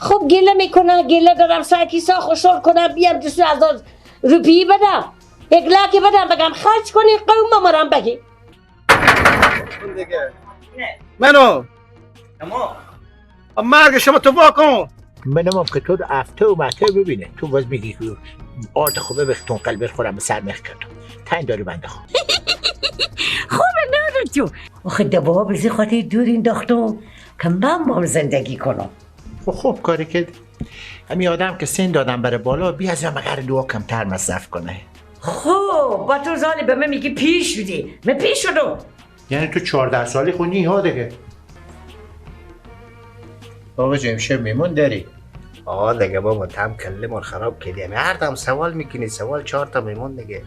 خب گله میکنه، گله دارم سر کیسا خوشحال کنم بیام 200,000 روپیه بدم، 1 لک بدم، بگم خرج کنی قوم مامارم بگی. منو مرگ شما تو واکن. منم که تو افته و مته ببینه تو باز میگی که آرد خوبه بختون قلبت خورم به سر مخ کردم تن داری بنده خوب. خوبه نورو تو آخه دبا بزی خاطر دور انداختم که من با هم زندگی کنم. خوب کاری که همین آدم که سن دادم بره بالا بی از مگر دعا کمتر مصرف کنه. خب با تو زالی به من میگی پیش شدی، من پیش شدم. یعنی تو 14 سالی خونی ها دیگه. بابا جان امشب میمون داری؟ آه دیگه بابا تم کله مون خراب کردی، هر دم سوال میکنی، سوال 4 تا میمون دیگه.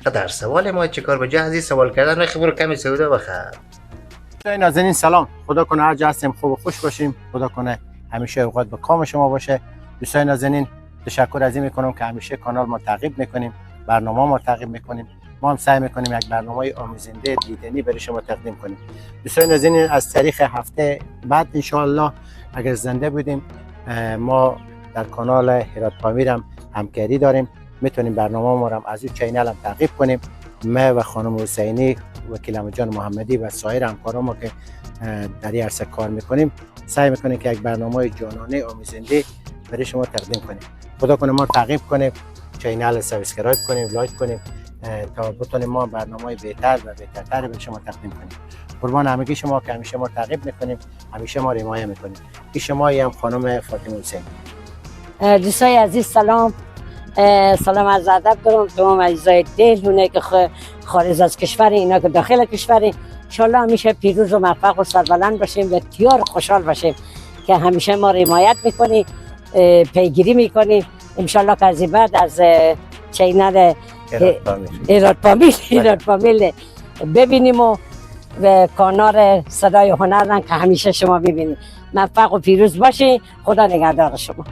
قدر سوال ما چه کار به جهازی سوال کردن نخی برو کمی سودا بخر. نازنین سلام، خدا کنه هر جا هستیم خوب و خوش باشیم، خدا کنه همیشه اوقات به کام شما باشه. دوستان نازنین تشکر از این میکنم که همیشه کانال ما تعقیب میکنیم، برنامه ما تعقیب میکنیم. ما هم سعی میکنیم یک برنامه آموزنده دیدنی برای شما تقدیم کنیم. دوستان نازنین از تاریخ هفته بعد ان شاء الله اگر زنده بودیم ما در کانال هرات پامیر هم همکاری داریم، میتونیم برنامه ما رو از اون channel هم تعقیب کنیم. ما و خانم حسینی، وکیل جان محمدی و سایر همکاران ما که در این عرصه کار میکنیم سعی میکنیم که یک برنامه جانانه آموزنده برای شما تقدیم کنیم. خدا کنه ما تعقیب کنیم، channel subscribe کنیم، like کنیم تا بتونیم ما برنامه بهتر و بهترتر به شما تقدیم کنیم. قربان همگی شما که همیشه ما تعقیب میکنیم، همیشه ما حمایت میکنیم. این شما هم خانم فاطمه حسین. دوستای عزیز سلام، سلام از ادب دارم تمام عزیزای دل، اونایی که خارج از کشور، اینا که داخل کشور. ان شاءالله همیشه پیروز و موفق و سربلند باشیم و تیار خوشحال باشیم که همیشه ما رو حمایت میکنی، پیگیری میکنی. ان شاءالله که از بعد از channel هرات پامیر ببینیم و کانال صدای هنر که همیشه شما میبینید. موفق و پیروز باشین، خدا نگهدار شما.